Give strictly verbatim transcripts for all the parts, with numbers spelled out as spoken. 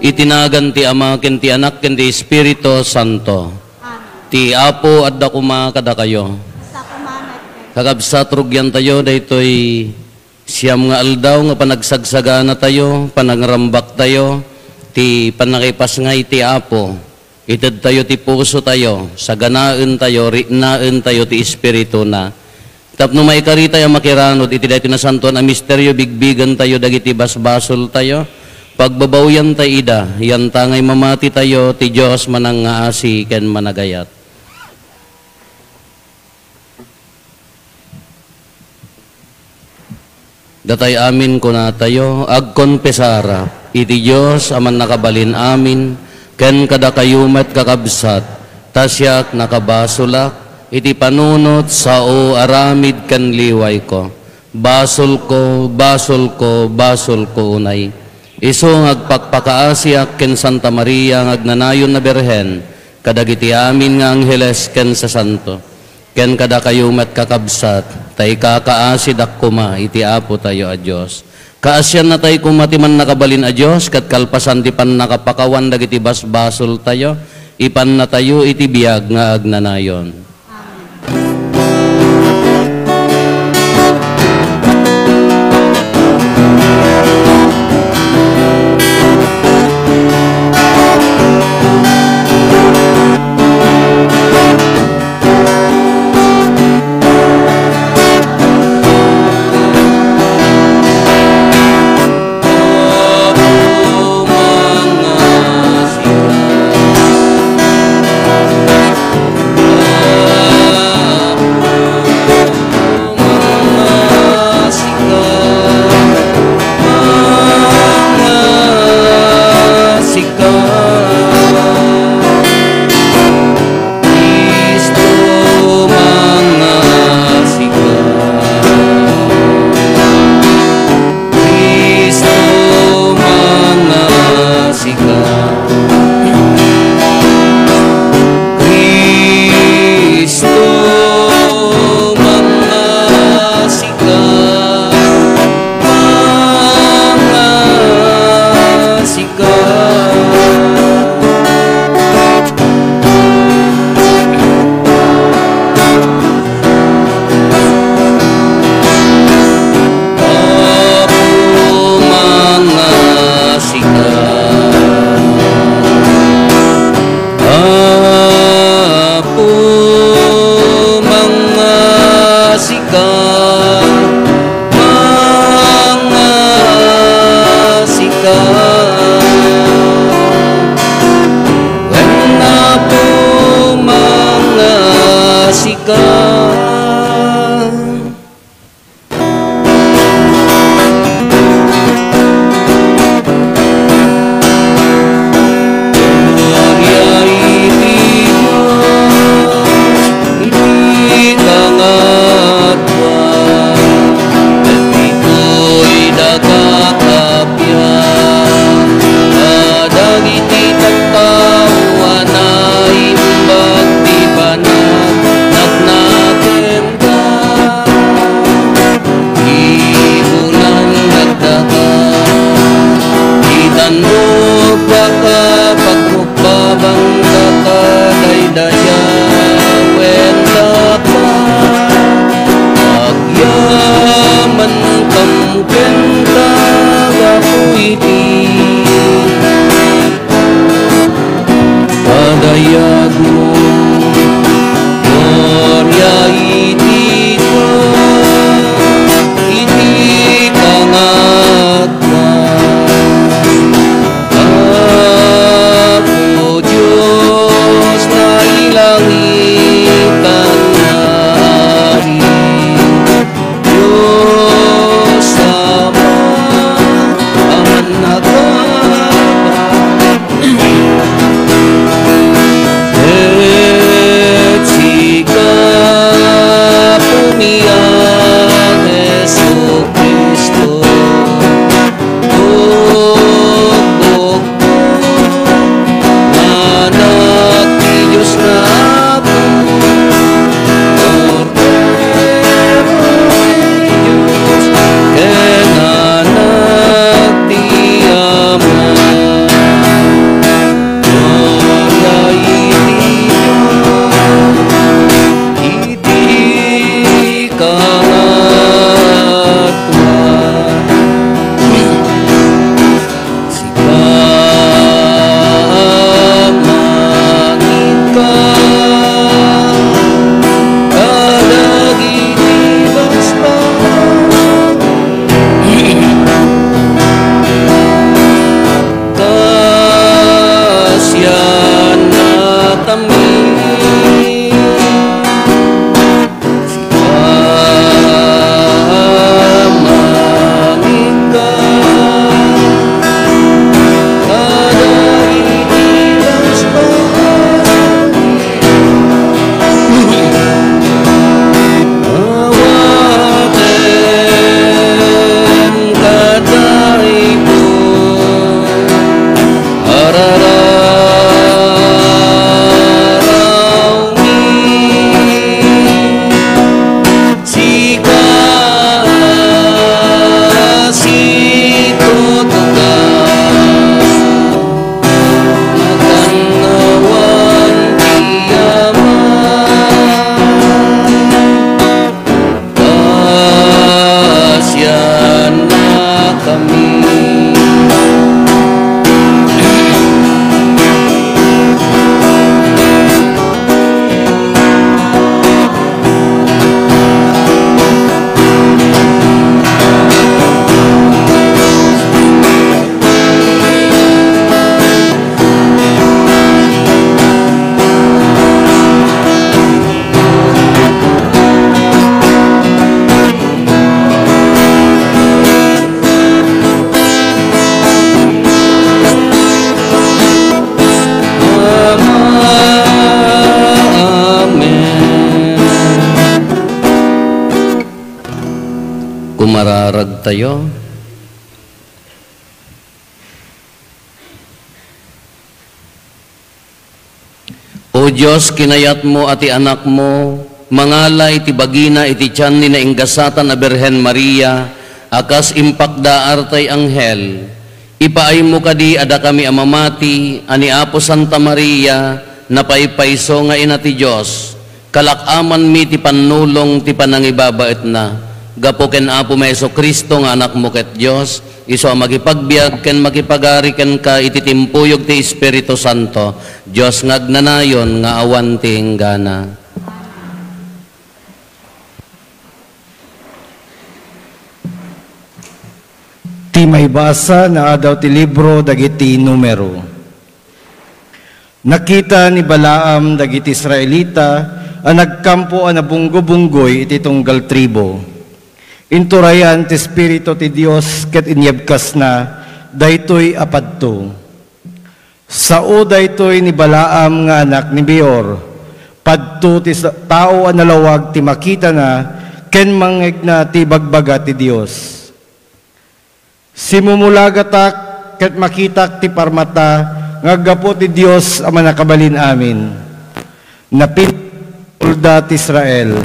Iti nagan ti Ama, ken ti Anak, ken ti Espiritu Santo. Amen. Ti Apo adda koma kadakayo. Sa kumanat. Kakabsat, rugiantayo daytoy siam nga aldaw nga panagsagsaganatayo, panangrambaktayo, ti pannakaipasngay ti Apo. Itedtayo ti pusotayo, saganaentayo, riknaentayo ti Espirituna. Tapno maikaritay a makiranod iti daytoy nasantoan a misterio, bigbigentayo dagiti basbasoltayo, pagbabawiantay ida, yantangay mamatitayo ti Dios manangngaasi ken managayat. Datay amin kunatayo, agkonpesara iti Dios a mannakabalin amin, ken kadakayo met, kakabsat, ta siak nakabasolak iti panunot, sao, aramid ken liwayko. Basolko, basolko, basolko unay. Isu nga agpakpakaasiak ken Santa Maria nga agnanayon a Birhen, kadagiti amin nga angheles ken sasanto, ken kadakayo met, kakabsat, ta ikakaasidak koma iti Apotayo a Dios. Kaasiannatay koma ti Mannakabalin a Dios, ket kalpasan ti pannakapakawan dagiti basbasoltayo, ipannatayo iti biag nga agnanayon. Cristo, mangasika. Cristo, mangasika. Cristo, mangasika. Mangasika. Apo, mangasika. Apo, mangasika. Mangasika. Wen, Apo, mangasika. Gloria iti Dios iti kangatoan, ket ditoy dagiti kakabsat, kadagiti tattao a naimbag ti panagnakenka. Ibulan dagdagda, itan mo pakapagkup- Babangka kadaydayawen ka pa, agyamankam kenka, Apo, iti kadayagmo. Gloria iti Dios iti pangat- Apo Dios, nailangitan nga ari, Dios Ama a mannakabalin. Ket sika, Apomi a Jesu-Cristo, Anak ti Dios nga Apo, Kordero ti Dios, ken Anak ti Ama. Tumararagtayo. O Dios, kinayatmo a ti Anakmo mangala iti bagina iti tian ni nainggasatan a Birhen Maria a kas impakdaar tay anghel, ipaaymo kadi a dakami a mamati a ni Apo Santa Maria, napaypayso nga Ina ti Dios, kalak-amanmi ti pannulong ti panangibabaetna. Gapu ken Apomi Jesu-Cristo nga Anakmo ket Dios, isu a makipagbiag ken makipagari kenka iti timpuyog ti Espiritu Santo, Dios nga agnanayon nga awan ti inggana. Ti maibasa nga adda ti libro dagiti Numero. Nakita ni Balaam dagiti Israelita a nagkampo a nabungbunggoy iti tunggal tribu. Inturayan ti Espiritu ti Dios ket inyebkasna daytoy a padto. Sao daytoy ni Balaam nga anak ni Beor. Padto ti sa-, tao a nalawag ti makitana ken mangngegna ti ibagbaga ti Dios. Simumulagatak ket makitak ti parmata nga aggapu ti Dios a Mannakabalin-amin. Napin-, ulda ti Israel.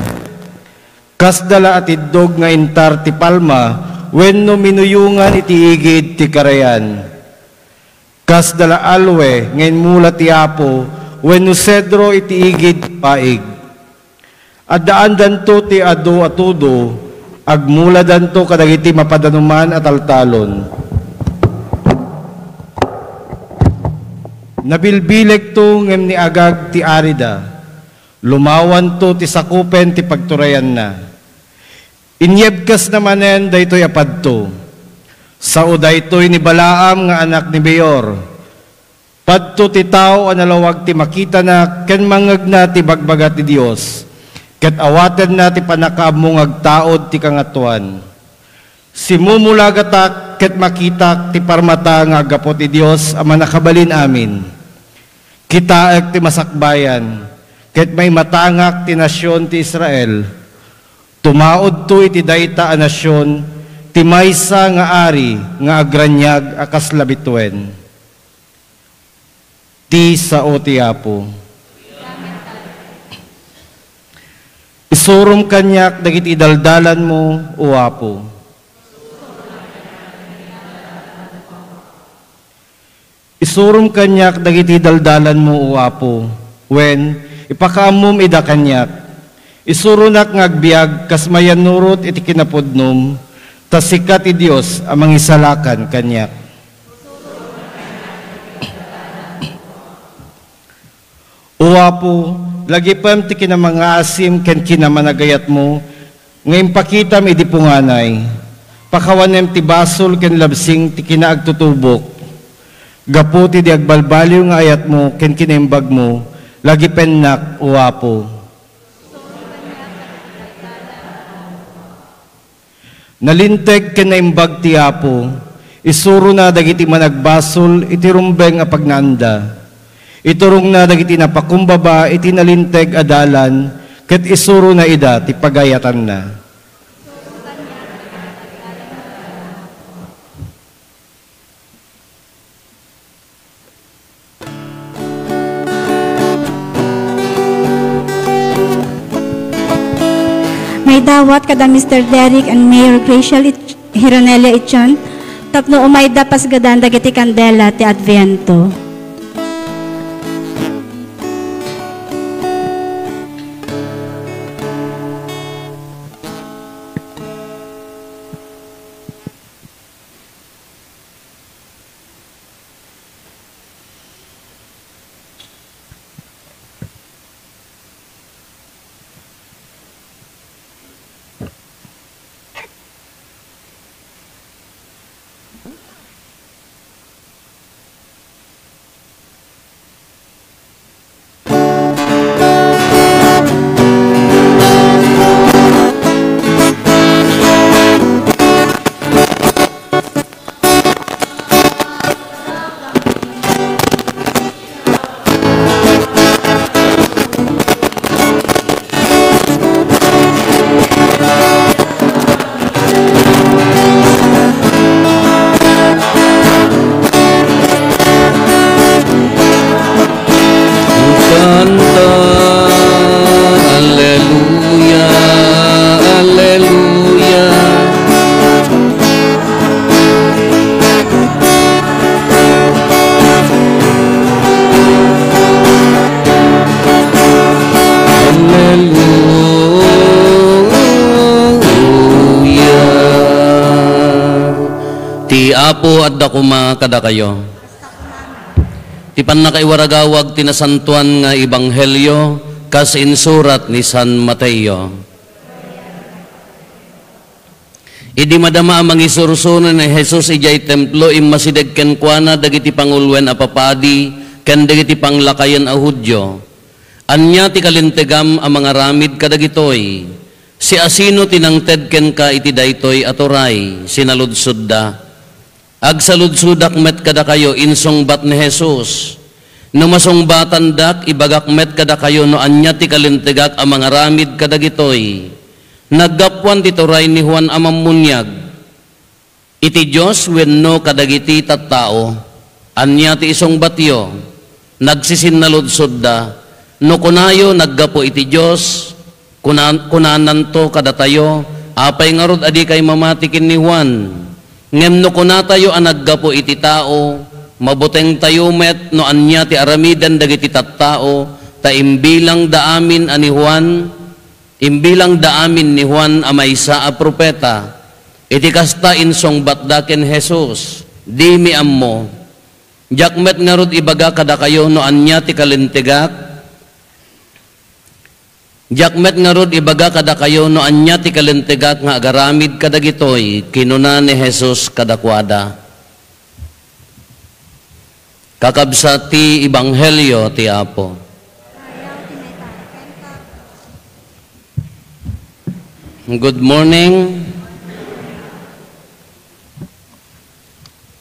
Kasda la a tiddog nga intar ti palma wenno minuyongan iti igid ti karayan. Kasda la aloe nga inmula ti Apo wenno sedro iti igid ti paig. Addaandanto ti adu a tudo, agmuladanto kadagiti mapadanuman a taltalon. Nabilbilegto ngem ni Agag ti arida. Lumawanto ti sakupen ti pagturayanna. Inyebkasna manen daytoy a padto. Sao daytoy ni Balaam nga anak ni Beor. Padto ti tao a nalawag ti makitana ken mangngegna ti ibagbaga ti Dios, ket awatenna ti pannakaammo nga agtaud ti Kangatoan. Simumulagatak ket makitak ti parmata nga aggapu ti Dios a Mannakabalin-amin. Kitaek ti masakbayan, ket maimatangak ti nasion ti Israel. Tumaudto iti dayta a nasion ti maysa nga ari nga agraniag a kasla bituen. Ti sao ti Apo. Isurom kaniak dagiti daldalanmo, O Apo. Isurom kaniak dagiti daldalanmo, O Apo, wen ipakaammom ida kaniak. Isuronak nga agbiag kas mayannurot iti kinapudnom, ta sika ti Dios a mangisalakan kaniak. O Apo, lagipem ti kinamangaasim ken kinamanagayatmo nga impakitam idi punganay. Pakawanem ti basol ken labsing ti kinaagtutubok. Gapu ti di agbalbaliw nga ayatmo ken kinaimbagmo, lagipennak, O Apo. Nalinteg ken naimbag ti Apo, isurona dagiti managbasol iti rumbeng a pagnaanda. Iturongna dagiti napakumbaba iti nalinteg a dalan, ket isurona ida ti pagayatanna. Maidawat kada Mister Derek and Mayor Graciel Ich-, Hironelia Ichon tapno umayda pasgadan dagiti kandela ti Adviento. Apo, adda koma kadakayo. Ti pannakaiwaragawag ti nasantoan nga ebanghelio kas insurat ni San Mateo. Idi madama a mangisursuno ni Jesus idiay templo, immasideg kenkuana dagiti panguloen a papadi ken dagiti panglakayen a Judio. "Ania ti kalintegam a mangaramid kadagitoy? Siasino ti nangted kenka iti daytoy a turay?" sinaludsodda. "Agsaludsodak met kadakayo," insungbat ni Jesus. "No masungbatandak, ibagak met kadakayo no ania ti kalintegak a mangaramid kadagitoy. Naggapuan ti turay ni Juan a Mammuniag iti Dios wenno kadagiti tattao? Ania ti isungbatyo?" Nagsisinnaludsodda, "No kunayo, 'Naggapu iti Dios,' kuna-, kunananto kadatayo, 'Apay ngarud a dikay mamati ken ni Juan?' Ngem no kunatayo a naggapu iti tao, mabutengtayo met no ania ti aramiden dagiti tattao, ta imbilangda amin a ni Juan, imbilangda amin ni Juan a maysa a profeta." Iti kasta, insungbatda ken Jesus, "Dimi ammo. Diak met ngarud ibaga kadakayo no ania ti kalintegak. Diak met ngarud ibaga kadakayo no ania ti kalintegak nga agaramid kadagitoy," kinuna ni Jesus kadakuada. Kakabsat ti ebanghelio ti Apo. Good morning.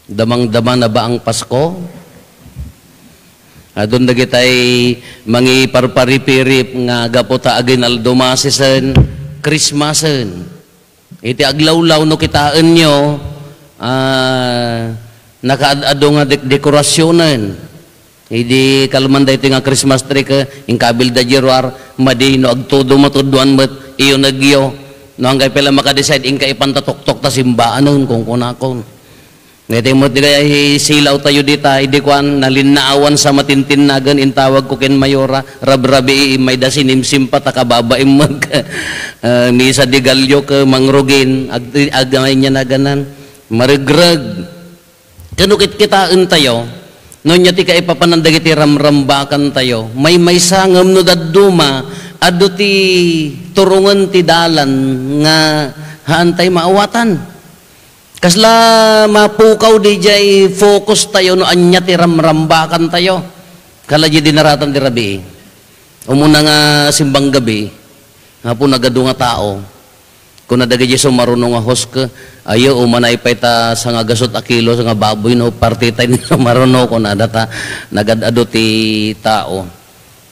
Damangdama na ba ang Pasko? Adun dagitay mangiparparipirip nga gapu ta aginaldo masisen, Christmasen. Iti aglawlaw no kitaenyo, ah, nakaad-adu nga dek-, dekorasionen. Idi kalman daytoy nga Christmas tree ket inkabilda diay ruar, madi no agtudo matudloan met iyunegyo. No anggay pay la maka-decide, inka ipanta tuktok ta simbaanen, kunkunakon. Daytoy met di kaya isilaw tayo dita, idi kuan, nalinnaawan sa matintinnagan, intawag ko ken Mayora, rabrabii, mayda sinimsim pa ta kababain met, eh, Misa de Gallo ken Mangrugin, ag-, ag-, ania naganan, maregreg. Ken no kitkitaentayo, no ania ti kaipapanan dagiti ramrambakantayo, maymaysa ngem no dadduma, adu ti turongen ti dalan nga haantay maawatan. Kasla mapukaw diay focus tayo no ania ti ramrambakantayo. Kala diay dinaratan ti rabii. Umuna nga simbang gabi, apo nagadu nga tao. Kuna dagiti sumaruno nga host, "Ayo, umanay pay ta sangagasut a kilo nga baboy no partitay ni sumaruno," kuna data nagad-adu ti tao.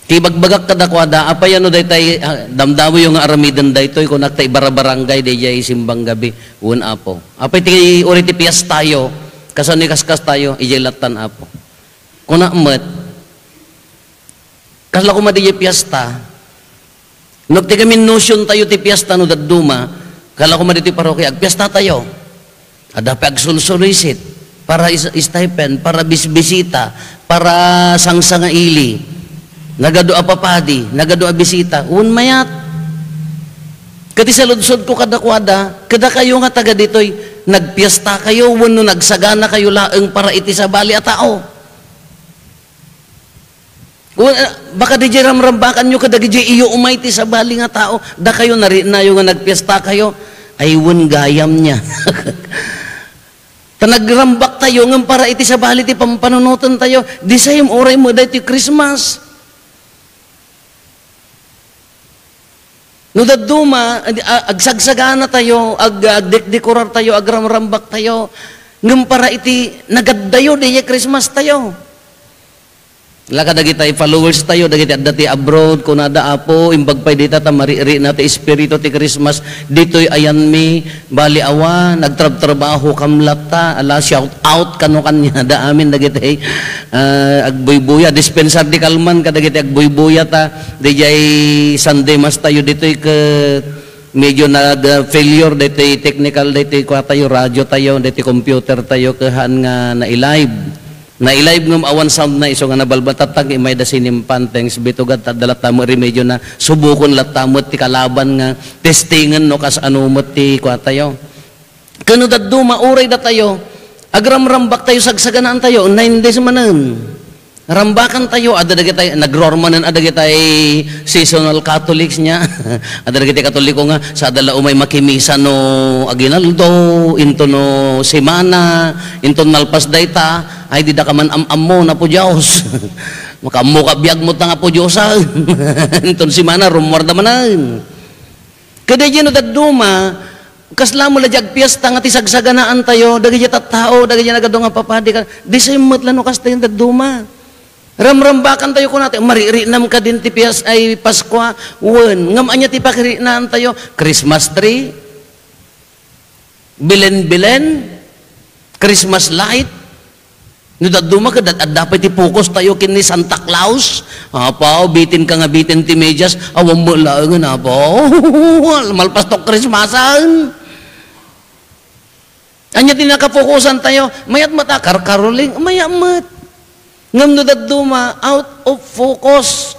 Ti ibagbagak kadakuada, "Apay no daytay, ah, damdamoyo nga aramiden daytoy," kunak, "ta ibarabarangay daydiay simbang gabi." "Wen, Apo." "Apay ti uray ti piestayo? Kasano ikaskas tayo?" "Idiay lattan, Apo." Kuna met, "Kasla koma diay piesta?" No ti kami notion tayo ti piesta no dadduma, kala koma ditoy parokia, agpiesta tayo. Adda pay agsulsulisit para is-, stipend, para bisbisita, para sangsangaili. Nagadu a papadi, nagadu a bisita. Wen mayat. Ket isaludsodko kadakuada, kadakayo nga taga ditoy, nagpiesta kayo wenno nagsagana kayo laeng para iti sabali a tao? Wen, ah, baka diay ramrambakanyo kadagiti iyo umay ti sabali nga tao, dakayo nariknayo nga nagpiesta kayo, ay wen gayam nia. Ta nagrambak tayo ngem para iti sabali ti pampanunotentayo, the same uray met daytoy Christmas. No dadduma, ag-, a-, agsagsagana tayo, ag-, agdekdekorar tayo, agramrambak tayo, ngem para iti nagaddayo, diay Christmas tayo. La kadagitay followers tayo, dagiti adda ti abroad, kunada, "Apo, imbag pay dita ta marikna ti espiritu ti Christmas, ditoy ayanmi, bali awan, agtrabtrabaho kam latta." Ala, shout out kano kaniada amin dagitay, ah, agbuybuya, dispensar di kalman kadagiti agbuybuya ta, diay Sunday Mass tayo ditoy ket medyo nag, ah, failure daytoy technical, daytoy kua tayo, radyo tayo, daytoy computer tayo, ket haan nga nai-live. Nai-live ngem awan sound na isu nga nabalbatattag, imayda sinimpan, thanks be to God, ta adda latta met remedyo na, subokon latta met ti kalaban nga testingen no kasano met ti kua tayo. Ken no dadduma, uray datayo, Agramrambak tayo, sagsaganaan tayo, nine days manen. Rambakan tayo, adda dagitay, nagrormanen, adda dagitay seasonal Catholics niya. Adda dagitay Katoliko nga, sa adda la umay makimisa no aginaldo, into no semana, into nalpas dayta, ay, di da ka man am-ammo, Apo Dios. Makaammo ka biag mo ta nga Apo Dios, ah. Into semana, rummuar da manen. Kada no dadduma, kasla mo la di agpiesta nga ti sagsaganaan tayo, dagiti tattao, dagiti nagadu nga papadi ka, di sa met la no kasta yung dadduma. Ramrambakan tayo kunata, maririnam ka din ti pias ay Paskua, wen, ngam anya ti pakirinahan tayo, Christmas tree, bilen-bilen, Christmas light, no dadduma ket ad-, adda pay ti focus tayo ken ni Santa Claus. Apo, bitin ka nga bitin ti medyas, awan mo laengen, apo. Malpas to Christmasan. Anya ti nakafokusan tayo? Mayat met a karkaroling, mayat met. Ngem no dadduma, out of focus.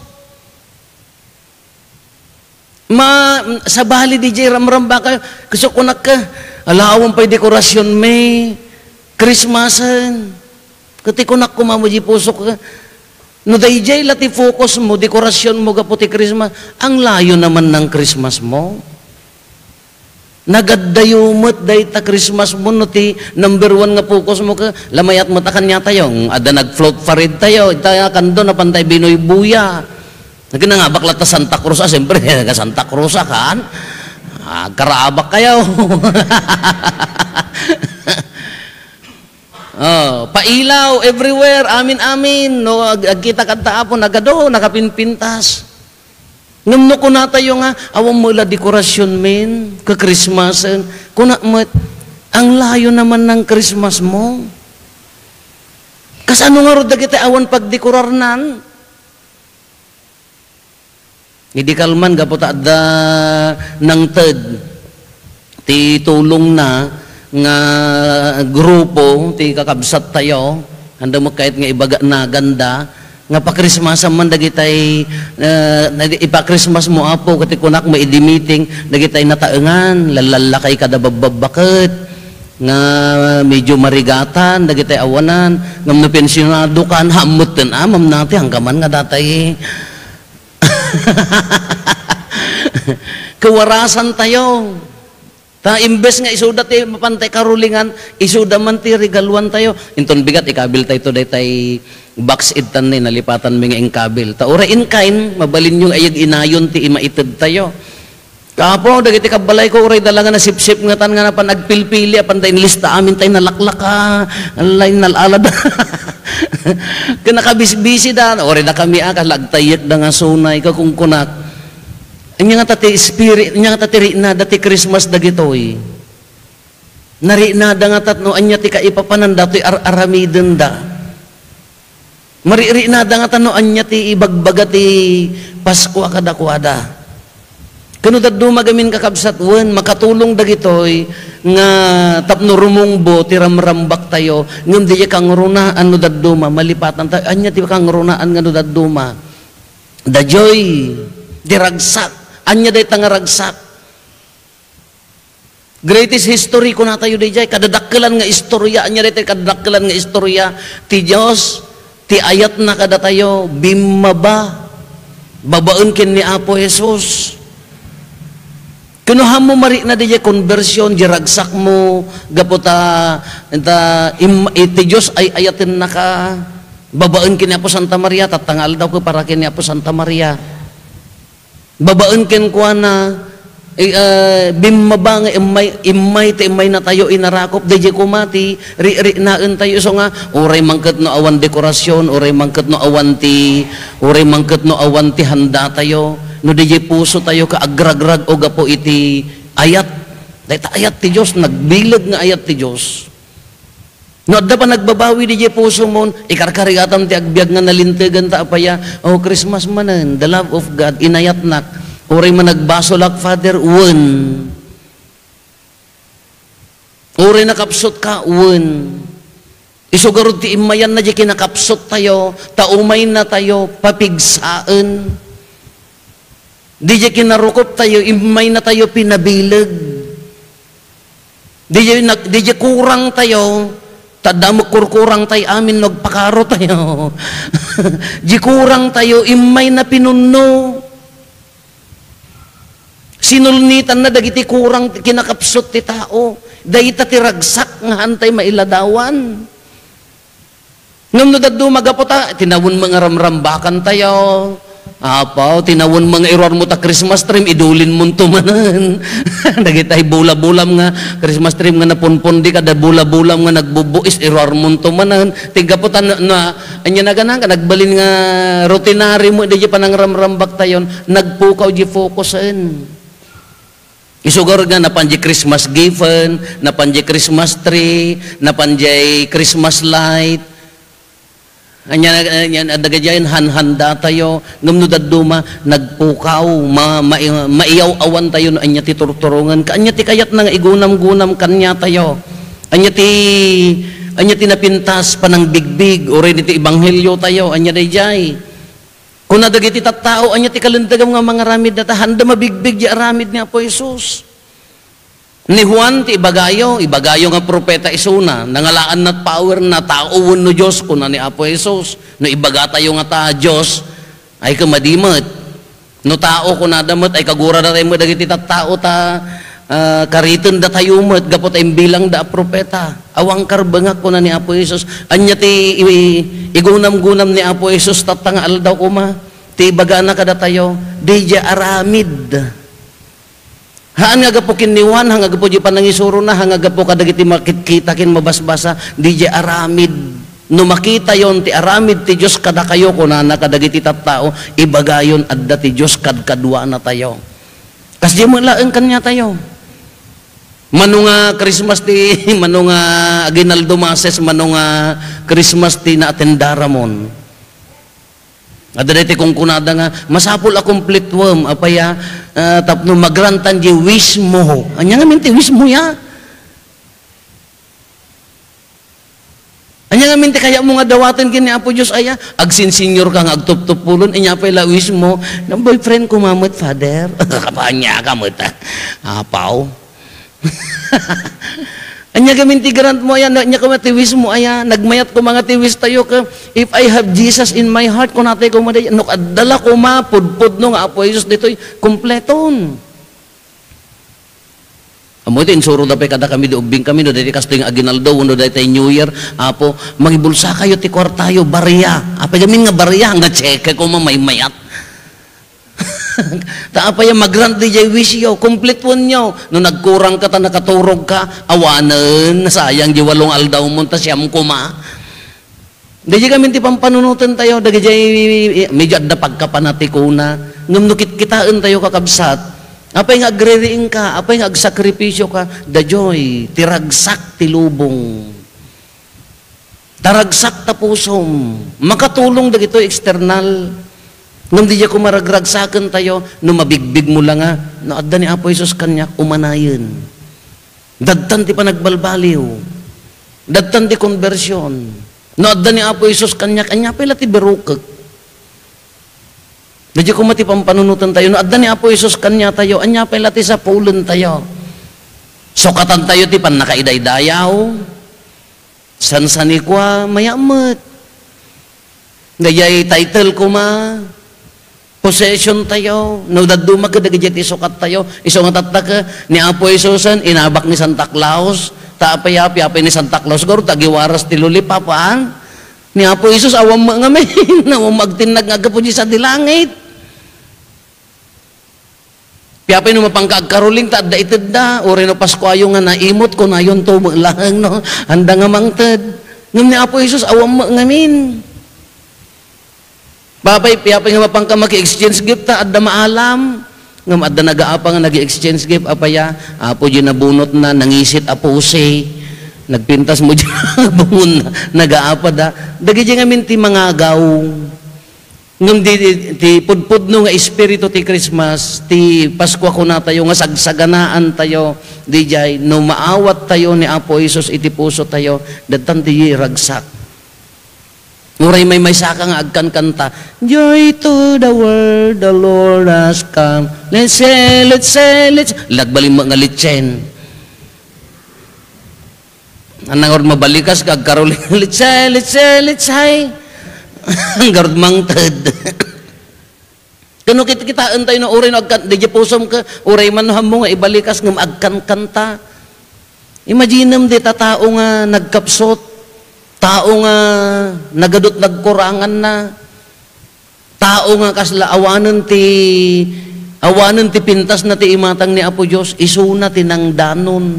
Ma-, sabali di jay ramrambak, ket kunak ka, ala, awan pay dekorasyon mi, Christmasen. Ket ti kunak koma mo di pusok, no dayjay la ti focus mo, dekorasyon mo gapu ti Christmas, ang layo naman ng Christmas mo. Nagaddayo met dayta Christmas mo no ti number one nga focus mo ket la mayat met a kaniatayo. Adda nag-float parade tayo, ita kando napan tay binuybuya. Nagkinangabak la ta Santa Cruz, ah, siyempre, ka Santa Cruz, ah, kan? Agkaraabak kayo. Oh, pailaw everywhere, amin, amin. No, ag-, agkita kadta Apo, nagadu, nakapinpintas. Ngem no kunatayo nga, awan mo la dekorasyon men, ka Christmasen, kuna met, ang layo naman ng Christmas mo. Kasano nga rod dagiti awan pagdekorarnan? Idi kalman gapu ta adda nangted ti tulongna nga grupo ti kakabsat tayo, anda mo kayat nga ibaga naganda, nga pakrismasan man dagitay, eh, ipa-Christmas mo, Apo, ket kunak mo idi meeting, dagitay nataengan, lallallakay kada babbabbaket, nga medyo marigatan, dagitay awanan, ngem no pensionado kan, hammutten, ah, mamnati, hanggaman nga datay. Kawarasan tayo. Ta imbes nga isuda ti mapantay karulingan, isuda man ti regaluan tayo. Inton bigat, ikabil tayo to daytay box ittan ni, nalipatan mi nga inkabil. Ta uray in kind, mabalin yung ayag inayon ti imaited tayo. Kapo, dagiti kabbalay ko, uray da la nga nasipsip nga tan nga napan agpilpili, apan da inlista amin tay nalaklaka, alay, nal-alada. Ken nakabisbisi da, uray da kami a, kalagtayek da nga sunay, kakungkunak. Anya nga ta ti spirit, anya nga ta ti rinada ti Christmas dagitoy. Narinada nga ta no anya ti kaipapanan datoy ar-aramidenda. Marinada nga ta no anya ti ibagbaga ti Paskua kadakuada. Kano dadduma gamin kakabsat, wen, makatulong dagitoy nga tapno rumungbo ti ramrambak tayo, ngem diay kangrunaan no dadduma, malipatan tayo, anya ti kangrunaan nga no dadduma. Daytoy, ti ragsak. Anya dayta nga ragsak? Greatest history, kunatayo dayjay, kadadakkelan nga istorya. Anya daytoy kadadakkelan nga istorya? Ti Dios, ti ayatna kadatayo, bimmaba babaen ken ni Apo Jesus. Kano hammo marikna dayjay konbersion, di ragsakmo, gapu ta, ta im-, iti Dios ay ayatennaka, babaen ken ni Apo Santa Maria, tatta nga aldaw ko para ken ni Apo Santa Maria. Babaen kenkuana, eh, ah, bimmaba nga immay, immay ti immaynatayo inarakop, dayjay koma ti ri-, riknaentayo, isu nga, uray mangket no awan dekorasyon, uray mangket no awan ti, uray mangket no awan ti handatayo, no dayjay pusotayo ka agragrag-o gapu iti ayat. Dayta ayat ti Dios, nagbileg nga ayat ti Dios. No adda pa nagbabawi dayjay pusomon, ikarkarigatam ti agbiag nga nalintegan ta apaya, "Oh, Christmas manen, the love of God, inayatnak." Uray man nagbasolak, Father, wen. Uray nakapsut ka, wen. Isu garud ti immayanna di kinakapsut tayo, ta umayna tayo papigsaen. Diay kinarukop tayo, immayna tayo pinabileg. Diay nag-, diay kurang tayo, Ta adda met kurkurang tay amin no agpakaro tayo. Di kurang tayo, immay na pinunno. Sinulnitanna dagiti kurang kinakapsut ti tao. Dayta ti ragsak nga haantay mailadawan. Ngem no dadduma gapu ta, tinawen met nga ramrambakan tayo. Apo, tinawen met nga iruarmo ta Christmas tree, idulinmonto manen. Dagitay bula-bulam nga Christmas tree nga napunpundi kada bula-bulam nga nagbubuis, iruarmonto manen. Ti gapu ta na, na, ania naganan ka, nagbalin nga rutinary mo, di panangramrambak tayon, nagpukaw di focusen. Isugar nga napan di Christmas gifen, napan di Christmas tree, napan di Christmas light. Ania, ania, dagiti hanhanda tayo, ngem no dadduma, nagpukaw, ma-, ma-, maiyaw-awan tayo no ania ti turturongen. Ka-, ania ti kayatna nga igunam-gunam kaniatayo? Ania ti, ania ti napintas, panangbigbig, uray diti ebanghelio tayo, ania daydiay? Kuna dagiti tattao, ania ti kalintagam nga mangaramid data? Haanda mabigbig di aramid ni Apo Jesus. Ni Juan ti ibagayo, ibagayo nga propeta isuna, nangalaannat power na, tao wenno Dios, kuna ni Apo Jesus. No ibagatayo nga ta Dios, ay kumadimet. No tao, kunada met, ay kagurada tayo met dagiti tattao ta, ah, karitenda tayo met, gapu ta imbilangda a propeta. Awan karbengak, kuna ni Apo Jesus. Ania ti i-, igunam-gunam ni Apo Jesus tatta nga aldaw koma? Ti ibagana kadatayo, didiay aramid. Haan nga gapu ken ni Juan, haan nga gapu di panangisurona, haan nga gapu kadagiti makitkita ken mabasbasa, didiay aramid. No makitayon ti aramid ti Dios kadakayo, kunana kadagiti tattao, ibagayon adda ti Dios kadkaduanatayo. Kasdiay met laeng kaniatayo. Mano nga Christmas ti, mano nga aguinaldo masses, mano nga Christmas ti naatendaramon. Adda daytoy kunkunada nga, masapul a kumplituem, apay a, ah, tapno magrantan di wish mo. Ania ngamin ti wish mo ya? Ania ngamin ti kayatmo nga dawaten ken ni Apo Dios aya? Agsinsenior ka nga agtuptupulon, ania pay la wish mo? Nang boyfriend ko mamet, Father. Kapanya ka met, ah. Apaw. Ania gamin ti grant mo aya, ania koma ti wish mo aya, nagmayat koma nga ti wish tayo ka, "If I have Jesus in my heart," kunatay koma di, no, adda la koma, pudpudno nga Apo Jesus ditoy, kompleton. Amo iti insuro da pay kada kami, di ubbing kami, no, daytoy kastoy nga aguinaldo, wenno daytoy New Year, Apo, mangibulsa kayo ti kuartayo, barya. Apay gamin nga barya, nga cheque koma maymayat. Ta apay a magrant diay wish yo, kumplituenyo. No nagkurang ka ta nakaturog ka, awanen, nasayang di walong aldaw mo, ta siam koma. Daydiay gamin ti pampanunoten tayo, dagijay medyo adda pagkapanatikona. Ngem no kitkitaen tayo, kakabsat, apay nga agririing ka, apay nga agsakripisyo ka, dajoy, ti ragsak ti lubong. Ta ragsak ta pusom. Makatulong dagitoy external. Ngem diay koma ragragsaken tayo, no mabigbig mo la nga, no adda ni Apo Jesus kaniak, umanayen. Dadtan ti panagbalbaliw. Dadtan ti konbersion. No adda ni Apo Jesus kaniak, ania pay la ti birukek? Diay koma ti pampanunoten tayo. No adda ni Apo Jesus kaniatayo, ania pay la ti sapulen tayo? Sukatan tayo ti pannakaidaydayaw. Sansanikua, mayat met. Daydiay title koma, possession tayo. No dadduma kadagiti ti sukat tayo. Isu nga tatta ket, ni Apo Jesusen, inabak ni Santa Claus. Ta apay, apay, apay ni Santa Claus, garo ta agiwaras ti lollipop, haan? Ni Apo Jesus, awan met ngamin. Awan met agtinnag nga aggapu di sadi langit. Piapay no mapangka agkaroling ta adda itedda, uray no Pasko ayo nga naimot, kunayonto met laeng, no? Anda nga mangted. Ngem ni Apo Jesus, awan met ngamin. Papay, piapay nga mapangka maki-exchange gift ta adda maalam. Ngem adda nagaapa nga nagi-exchange gift, apay a, Apo, di nabunotna, nangisit a pusi. Nagpintas mo di bungon, nagaapa da. Dagiti ngamin ti mangagaw. Ngem di, ti pudpudno nga espiritu ti Christmas, ti Paskua kunatayo nga sagsaganaan tayo, diay, no maawat tayo ni Apo Jesus iti puso tayo, dattan ti ragsak. Uray maymaysa ka nga agkankanta, "Joy to the world, the Lord has come. Let's say, let's say, let's," lagbalin mo nga litsen. Ania ngarud mabalikas nga agkaruli, "Litse, litse, litse." Ngarud mangted. Ken no kitkitaentayo no uray no agkan-, diay pusom ket uray man no hammo nga ibalikas ngem agkankanta. Imaginem dayta tao nga nagkapsut, tao nga nagadut nagkuranganna. Tao nga kasla awanen ti, awanen ti pintasna ti imatang ni Apo Dios, isuna ti nangdanon.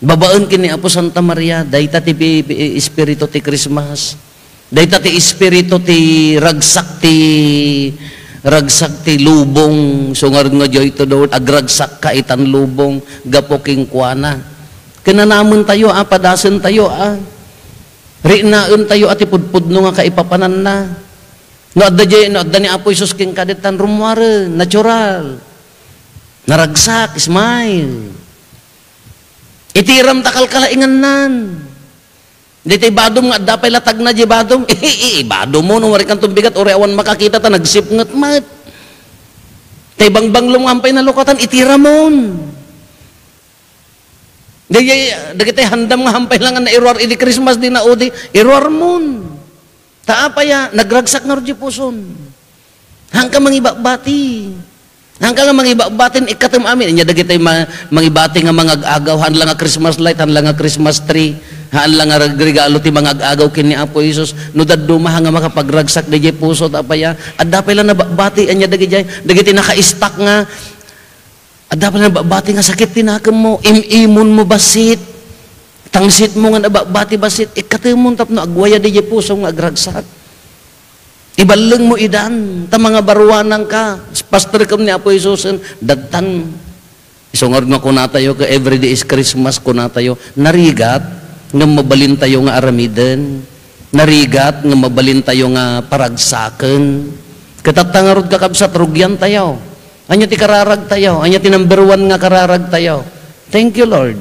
Babaen ken ni Apo Santa Maria, dayta ti pi-, pi-, espiritu ti Christmas. Dayta ti espiritu ti ragsak ti, ragsak ti lubong. Isu ngarud nga joy to the world, agragsakka itan lubong, gapu kenkuana. Kinanamentayo a, padasentayo a. Riknaentayo a ti pudpudno nga kaipapananna. No adda diay, no adda ni Apo Jesus kenka, ditan rummuaren, natural. Naragsak, smile. Itiram ta kalkalaingannan. Daytoy badom nga adda pay latagna diay badom. I-, i-, ibadom mo, no, uray kanto bigat, uray awan makakita ta nagsipnget met. Tay bangbanglom nga ampay nalukatan, itiramon. Daydiay, dagiti handam nga hampay lang nga nairuar idi Christmas, di naudi, iruarmon. Ta apay a, nagragsak ngarud diay puson. Haanka mangibabbati. Haanka nga mangibabbati, ikkatem amin. Ania dagiti ma-, mangibati nga mangag-agaw, haan la nga Christmas light, haan la nga Christmas tree, haan la nga reg-, regalo ti mangag-agaw ken ni Apo Jesus. No dadduma, haan nga makapagragsak daydiay puso, ta apay a, adda pay la nababbati, ania dagidiay, dagiti naka-stack nga, Adda pay la nababbati nga sakit ti nakemmo, im-imonmo bassit, tangsitmo nga nababbati bassit, ikkatemon tapno agwayad diay pusom nga agragsak. Iballengmo idan, ta mangabaruananka, pastor ken ni Apo Jesusen, dattan. Isu ngarud nga kunatayo, ket every day is Christmas, kunatayo, narigat, ngem mabalintayo nga aramiden. Narigat nga mabalintayo nga paragsaken. Ket tatta ngarud, kakabsat, rugiantayo. Ania ti kararagtayo? Ania ti number one nga kararagtayo? Thank you, Lord.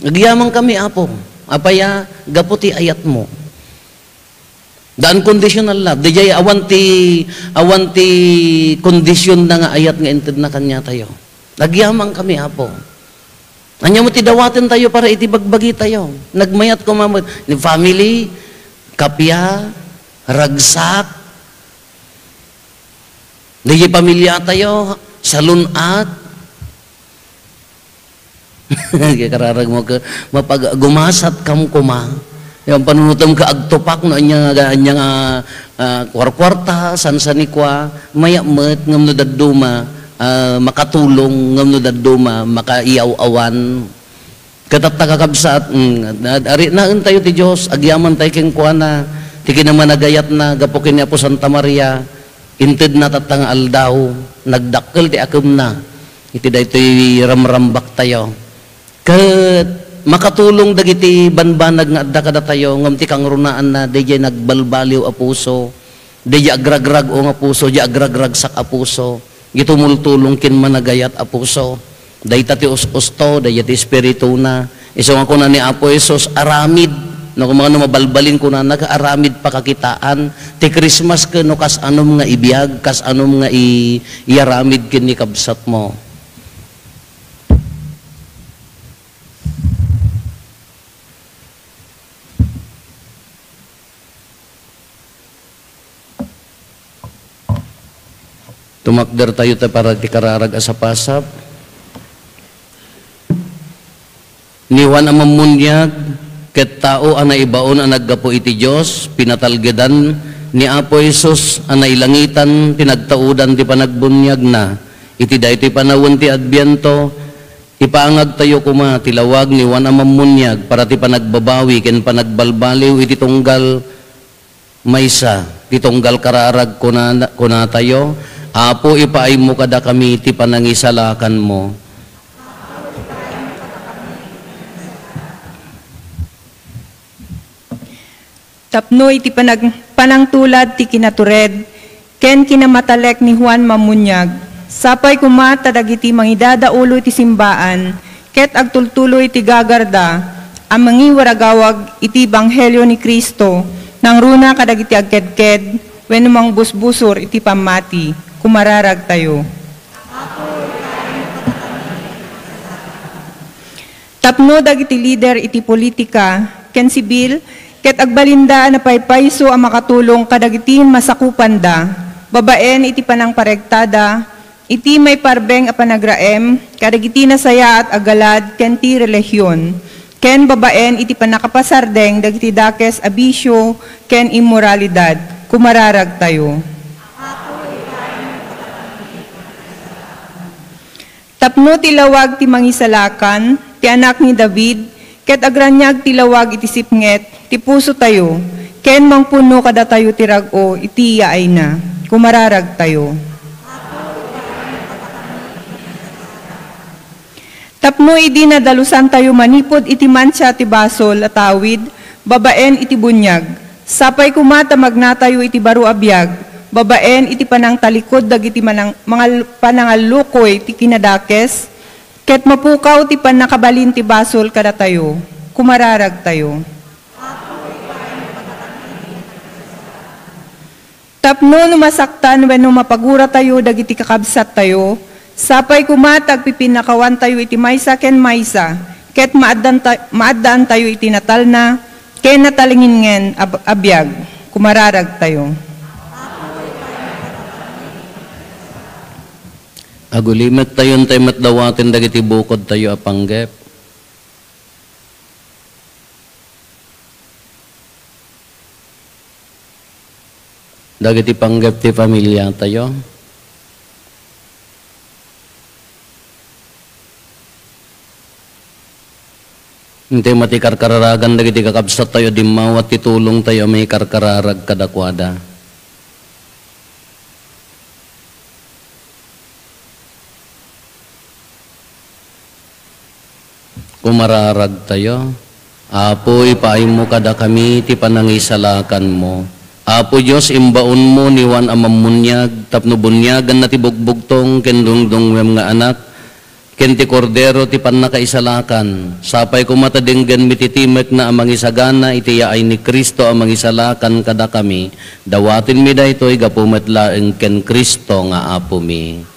Agyamankami, Apo. Apay a, gapu ti ayatmo. The unconditional love. Diay awan ti, awan ti kondisionna nga ayat nga intedna kaniatayo. Agyamankami, Apo. Ania met ti dawatentayo para iti bagbagitayo? Nagmayat koma met ni family, kappia, ragsak, diay pamiliatayo, salun-at. Kararagmo ket mapag-, gumasatkam koma. Yan panunutem ket agtupak no ania nga, ania nga, ah, kuarkuarta, sansanikua, mayat met ngem no dadduma, ah, makatulong ngem no dadduma, makaiyaw-awan. Ket tatta, kakabsat, mm, ad-, ariknaentayo ti Dios, agyamantayo kenkuana, ti kinamanagayatna, gapu ken ni Apo Santa Maria, intedna tatta nga aldaw, nagdakkel ti akemna iti daytoy ramrambaktayo. Ket makatulong dagiti banbanag nga adda kadatayo, ngem ti kangrunaanna, daydiay nagbalbaliw a puso, daydiay agragrag-o nga puso, daydiay agragragsak a puso, daydiay tumultulong ken managayat a puso. Dayta ti us-usto, daydiay ti espirituna. Isu nga kuna ni Apo Jesus, aramid. No, kung no mabalbalin kunana, aramid pakakitaan. Ti Christmas ket no kas-anom nga ibiag, kas-anom nga i-, iyaramid ken ni kabsatmo. Tumakdertayo ta para ti kararag a sapasap. Ni Juan a Mammuniag, ket tao a naibaon a naggapu iti Dios, pinatalgedan ni Apo Jesus a nailangitan ti nagtaudan ti panagbuniagna. Iti daytoy panawen ti Adbiento, ipangagtayo koma ti lawag ni Juan a Mammuniag para ti panagbabawi ken panagbalbaliw iti tunggal maysa ti tunggal kararag. Kuna-, kunatayo, Apo, ipaaymo kadakami ti panangisalakanmo. Tapno iti panag-, panangtulad ti kinatured ken kinamatalek ni Juan Mammuniag, sapay koma ta dagiti mangidadaulo iti simbaan ket agtultuloy ti gagarda a mangiwaragawag iti ebanghelio ni Cristo, nangruna kadagiti agkedked wenno mangbusbusor iti pammati, kumararagtayo. Apo, ipaaymo kadakami ti panangisalakanmo. Tapno dagiti lider iti politika ken sibil ket agbalinda a napaypayso a makatulong kadagiti masakupanda babaen iti panangparegtada iti maiparbeng a panagraem kadagiti nasayaat a galad ken ti relihion, ken babaen iti pannakapasardeng dagiti dakes a bisio ken immoralidad. Kumararagtayo. Tapno ti lawag ti Mangisalakan, ti Anak ni David, ket agraniag ti lawag iti sipnget ti pusotayo, ken mangpunno kadatayo ti rag-o iti yaayna. Kumararagtayo. Tapno idi nadalusantayo manipud iti mansia ti basol a tawid babaen iti buniag, sapay koma ta magnatayo iti baro a biag babaen iti panangtalikod dagiti manang-, mangal-, panangallukoy ti kinadakes, ket mapukaw ti pannakabalin ti basol kadatayo. Kumararagtayo. Tapno no masaktan wenno mapaguratayo dagiti kakabsattayo, sapay koma ta agpipinnakawantayo iti maysa ken maysa, ket maaddanta-, maaddaantayo iti natalna ken natalingngen a, a biag. Kumararagtayo. Agulimettayon tay met dawaten dagiti bukodtayo a panggep. Dagiti panggep ti familiatayo. Intay met ti karkararagan dagiti kakabsattayo, dimmawat ti tulongtayo a maikarkararag kadakuada. Kumararagtayo. Apo, ipaaymo kadakami ti panangisalakanmo. Apo Dios, imbaonmo ni Juan a Mammuniag tapno buniaganna ti bugbugtong ken dungdungngoem nga Anak, ken ti Kordero ti pannakaisalakan. Sapay koma ta denggenmi ti timekna a mangisagana iti yaay ni Cristo a mangisalakan kadakami. Dawatenmi daytoy gapu met laeng ken Cristo nga Apomi.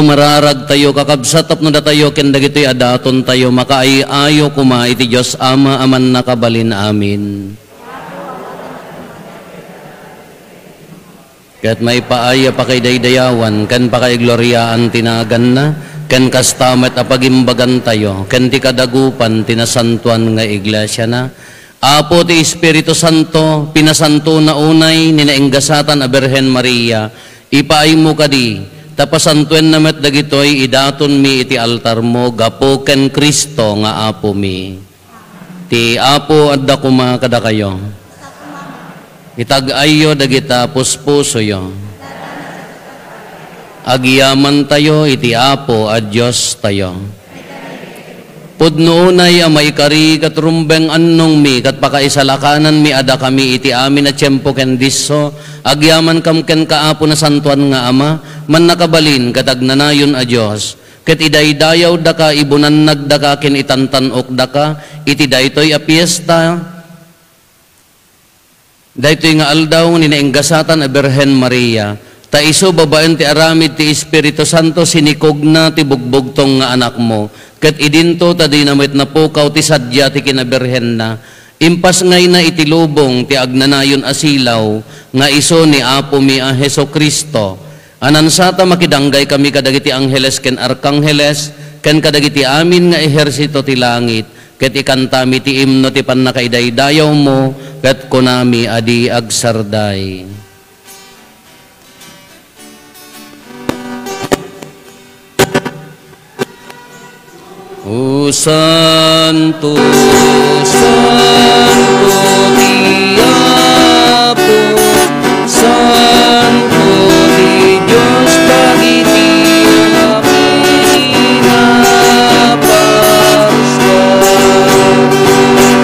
mararagtayo, kakabsat, tapno datayo ken dagitoy a datontayo makaay-ayo koma iti Dios Ama a Mannakabalin. Amin. Ket maipaay a pakaidaydayawan ken pakaigloriaan ti naganna, ken kasta met a pagimbagantayo ken ti kadagupan ti nasantoan nga iglesiana. Apo ti Espiritu Santo, pinasantona unay ni naenggasatan a Birhen Maria, ipaaymo kadi, ta pasantoenna met dagitoy idatonmi iti altarmo gapu ken Cristo nga Apomi. Ti Apo adda koma kadakayo. Itag-ayyo dagita puspusoyo. Agyamantayo iti Apo a Diostayo. Pudno unay a maikari ket rumbeng annongmi ket pakaisalakananmi a dakami iti amin a tiempo ken disso, agyamankam kenka, Apo, Nasantoan nga Ama, Mannakabalin ket Agnanayon a Dios. Ket idaydayawdaka, ibunannagdaka ken itantan-okdaka iti daytoy a fiesta, daytoy nga aldaw ni naenggasatan a Birhen Maria, ta isu babaen ti aramid ti Espiritu Santo sinikogna ti bugbugtong nga anakmo, ket idinto ta dina met napukaw ti sadia ti kinabirhenna. Impasngayna iti lubong ti agnanayon a silaw nga isu ni Apomi a Jesu-Cristo. Anansata, makidanggay kami kadagiti angheles ken arkangheles, ken kadagiti amin nga ehersito ti langit, ket ikantami ti imno ti pannakaidaydayawmo, ket kunami a di agsarday. O santo, santo ti Apo, santo ti Dios dagiti amin a parsua.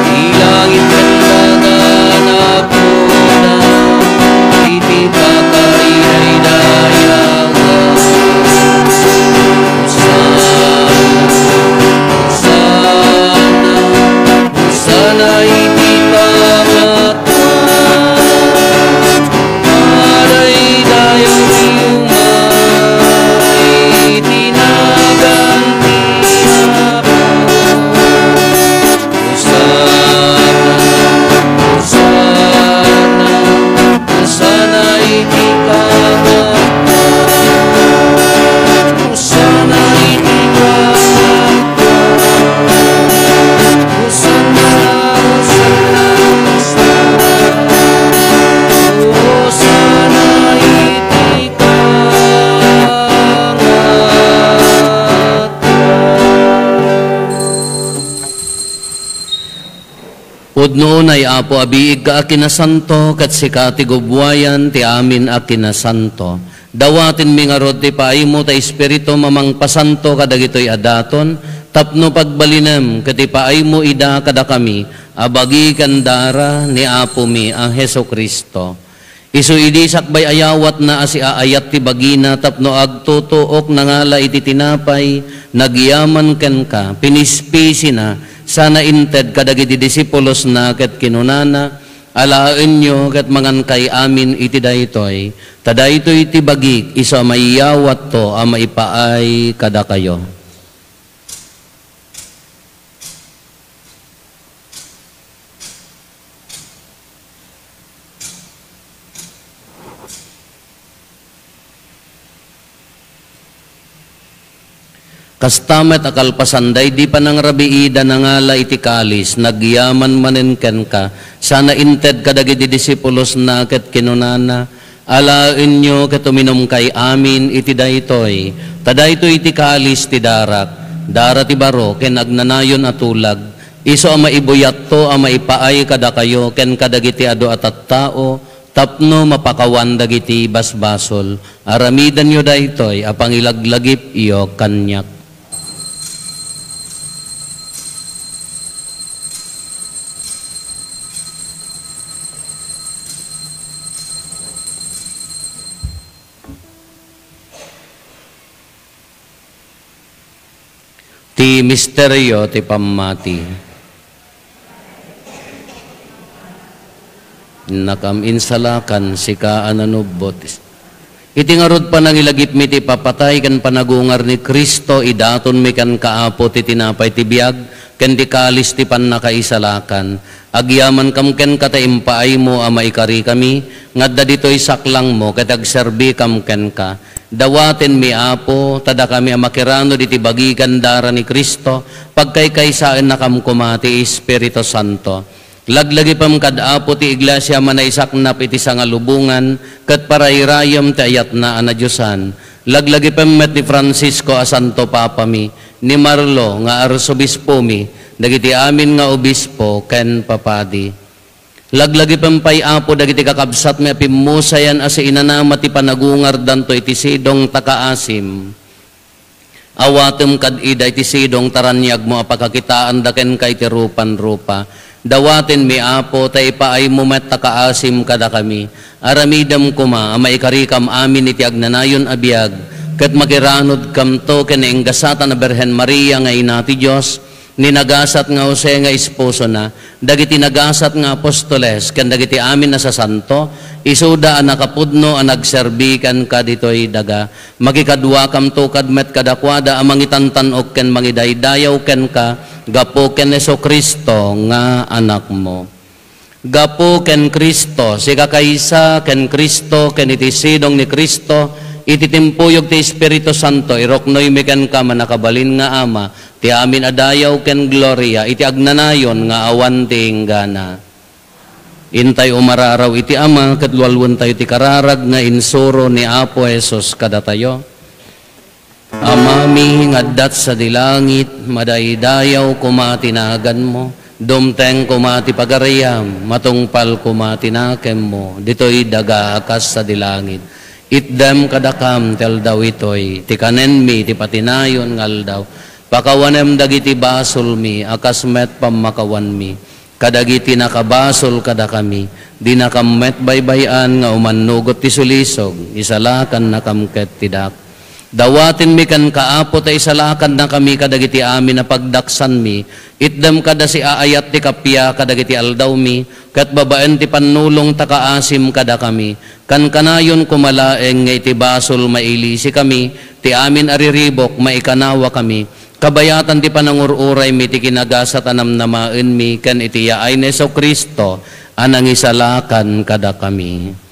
Ti langit ken daga nagkuda iti pakaidaydayaw. Hosanna, Hosanna, Hosanna iti pangatwan. Adaydayaw ti umay iti nagan ti Apo. Hosanna, Hosanna, Hosanna iti pangatwan. Hosanna iti pangatwan. Hosanna, Hosanna, Hosanna. Hosanna iti pangatwan. Pudno unay, Apo, a biigka a kinasanto, ket sika ti gubbuayan ti amin a kinasanto. Dawatenmi ngarud ti paaymo ta Espiritum a mangpasanto kadagitoy a daton, tapno pagbalinem ket ipaaymo ida kadakami a bagi ken dara ni Apomi a Jesu-Cristo. Isu idi sakbay a yawatna a siaayat ti bagina tapno agtutuok nangala iti tinapay, nagyaman kenka, pinispisina, sana inted kadagiti disipulosna ket kinunana, "Alaenyo ket mangankay amin iti daytoy, ta daytoy ti bagik isu a maiyawatto a maipaay kadakayo." Kasta met a kalpasan daydi panangrabiida, nangala iti kalis, nagyaman manen kenka, sana inted kadagiti disipulosna ket kinunana, "Alaenyo ket uminumkay amin iti daytoy, ta daytoy ti kalis ti darak, dara ti baro ken agnanayon a tulag, isu a maibuyatto a maipaay kadakayo ken kadagiti adu a tattao tapno mapakawan dagiti basbasol. Aramidenyo daytoy a pangilaglagipyo kaniak." Ti misterio ti pammati. Innakam insalakan, sika a nanubbot. Iti ngarud, panangilagipmi ti ipapatay ken panagungar ni Cristo, idatonmi kenka, Apo, ti tinapay ti biag ken ti kalis ti pannakaisalakan. Agyamankam kenka ta impaaymo a maikarikami nga adda ditoy saklangmo ket agserbikam kenka. Dawatenmi, Apo, ta dakami a makiranud iti bagi ken dara ni Cristo, pagkaykaysaennakam koma ti Espiritu Santo. Laglagipem kad Apo ti iglesia a naisaknap iti sangalubongan ket parayrayem ti ayatna a nadiosan. Laglagipem met ni Francisco a Santo Papami, ni Marlo nga Arsobispomi, dagiti amin nga obispo ken papadi. Laglagipem pay, Apo, dagiti kakabsatmi a pimmusayan a siinanama ti panagungardanto iti sidong ta kaasim. Awatem kad ida iti sidong ta raniagmo a pakakitaanda kenka iti rupan-rupa. Dawatenmi, Apo, ta ipaaymo met ta kaasim kadakami. Aramidem koma a maikarikam amin iti agnanayon a biag, ket makiranudkamto ken nainggasatan a Birhen Maria nga Ina ti Dios, ni nagasat nga Jose nga esposona, dagiti nagasat nga apostoles, ken dagiti amin a sasanto, isuda a nakapudno a nagserbi kenka ditoy daga. Makikaduakamto kad met kadakuada a mangitantan-ok ken mangidaydayaw kenka gapu ken Jesu-Cristo nga Anakmo. Gapu ken Cristo, sikakaysa ken Cristo, ken iti sidong ni Cristo, iti timpuyog ti Espiritu Santo, iruknoymi kenka, Mannakabalin nga Ama, ti amin a dayaw ken gloria iti agnanayon nga awan ti inggana. Intay umararaw iti Ama ket lualuentayo ti kararag nga insuro ni Apo Jesus kadatayo. Amami nga adda sadi langit, madaydayaw koma ti naganmo, dumteng koma ti pagariam, matungpal koma ti nakemmo, ditoy daga a kas sadi langit. Itdem kadakam ti aldaw itoy, ti kanenmi ti patinayon nga aldaw. Pakawanem dagiti basolmi a kas met pammakawanmi kadagiti nakabasol kadakami. Dinakam met baybay-an nga umannugot ti sulisog, isalakannakam ket ti dak. Dawatenmi kenka, Apo, ta isalakannakami kadagiti amin a pagdaksanmi. Itdem kada siaayat ti kappia kadagiti aldawmi, ket babaen ti pannulong ta kaasim kadakami. Kankanayon koma laeng nga iti basol mailisikami, ti amin a riribuk maikanawakami. Kabayatan ti panangur-uraymi ti kinagasat a namnamaenmi ken iti yaay ni Jesu-Cristo a nangisalakan kadakami.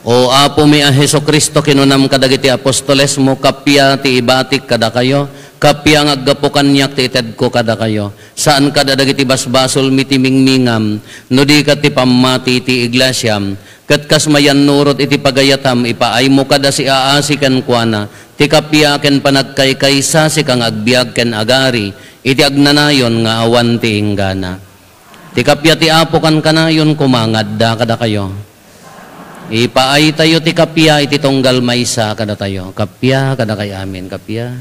O Apomi a Jesu-Cristo, kinunam kadagiti apostolesmo, kappia ti ibatik kadakayo, kappia nga aggapu kaniak ti itedko kadakayo. Saan kada dagiti basbasolmi ti mingmingam, no di ket ti pammati ti iglesiam. Ket kas mayannurot iti pagayatam, ipaaymo kada siaasi kenkuana ti kappia ken panagkaykaysa, sika nga agbiag ken agari iti agnanayon nga awan ti inggana. Ti kappia ti Apo kankanayon koma nga adda kadakayo. Ipaaytayo ti kappia iti tunggal maysa kadatayo. Kappia kadakay amin, kappia.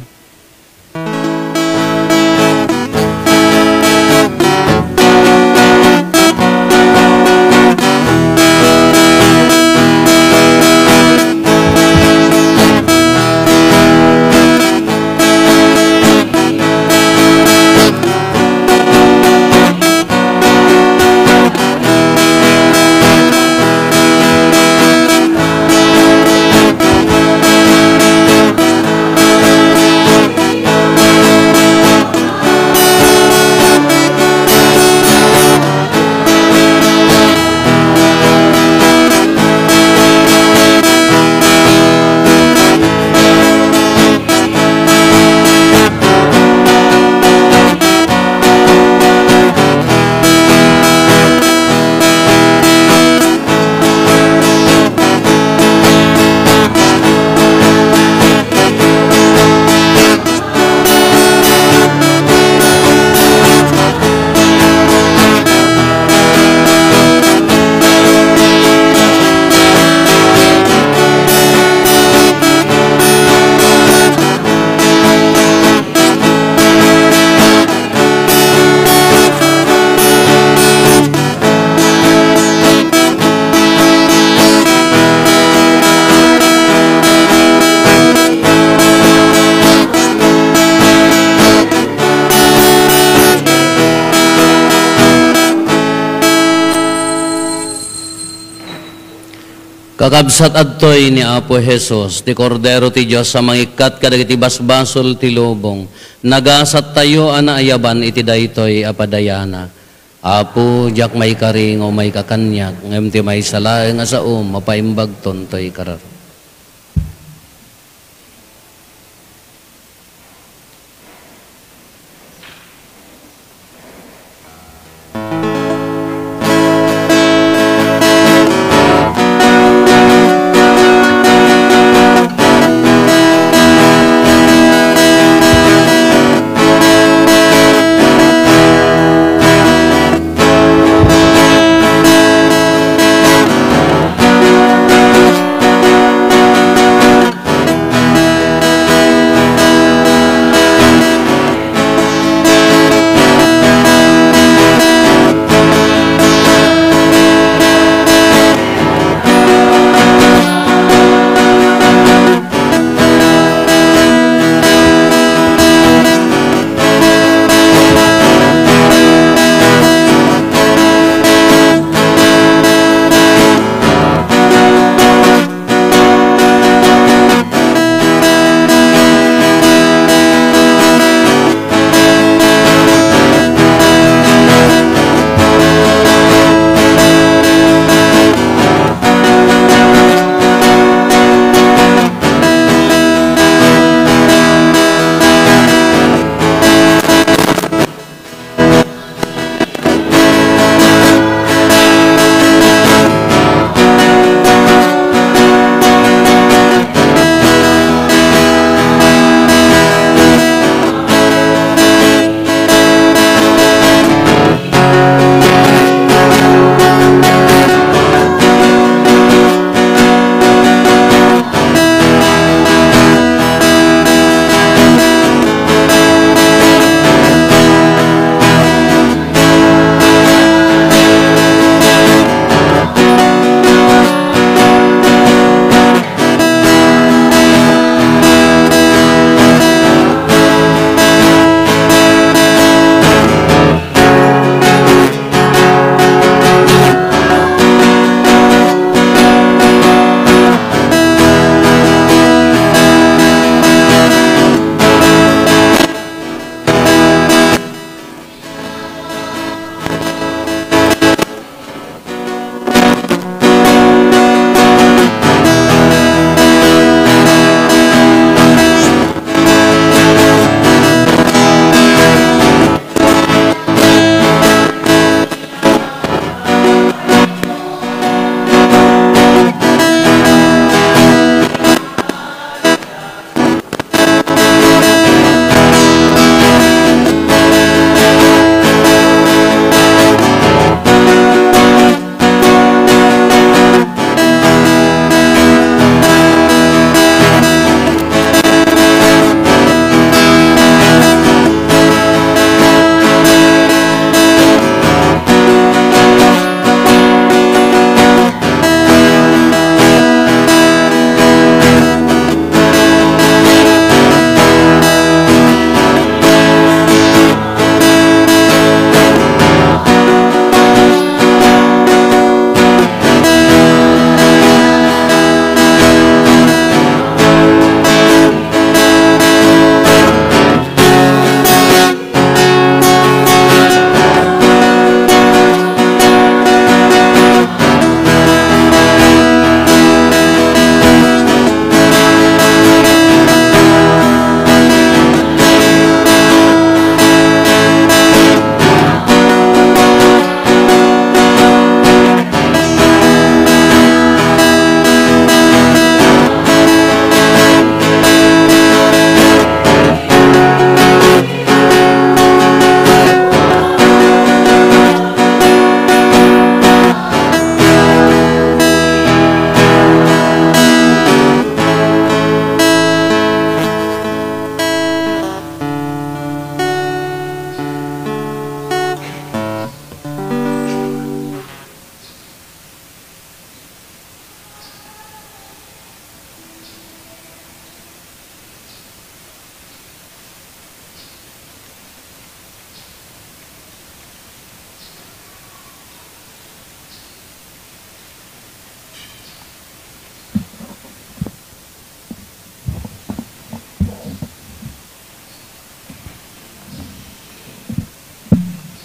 Kakabsat, adtoy ni Apo Jesus, ti Kordero ti Dios a mangikkat kadagiti basbasol ti lubong. Nagasattayo a naayaban iti daytoy a padayana. Apo, diak maikari nga umayka kaniak, ngem ti maysa laeng a saom, mapaimbagton toy kararag.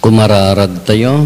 Kumararagtayo.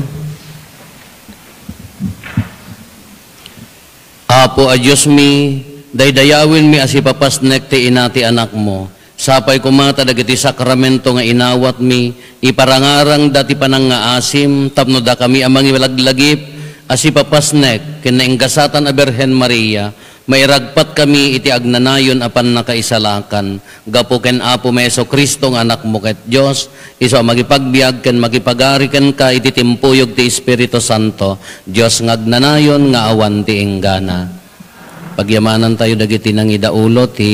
Apo a Diosmi, daydayawenmi a sipapasnek ti ina ti Anakmo. Sapay koma ta dagiti sakramento nga inawatmi, iparangarangda ti panangngaasim tapno dakami a mangilaglagip a sipapasnek ken nainggasatan a Birhen Maria, mairagpatkami iti agnanayon a pannakaisalakan. Gapu ken Apomi Jesu-Cristo nga Anakmo ket Dios, isu a makipagbiag ken makipagari kenka iti timpuyog ti Espiritu Santo, Dios nga agnanayon nga awan ti inggana. Pagyamanantayo dagiti nangidaulo ti,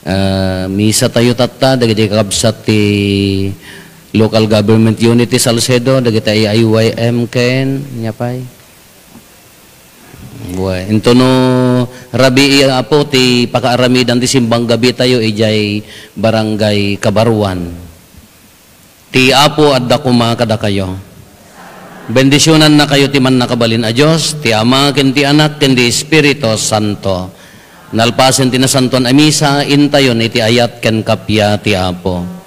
ah, misa tayo tatta, dagiti kakabsat ti Local Government Unit ti Salcedo, dagiti I I Y M ken, ania pay? Wen, intono rabii, Apo, ti pakaaramidan ti simbang gabi tayo idiay Barangay Kabaruan. Ti Apo adda koma kadakayo. Bendisionannakayo ti Mannakabalin a Dios, ti Ama, ken ti Anak, ken ti Espiritu Santo. Nalpasen ti Nasantoan a Misa, intayon iti ayat ken kappia ti Apo.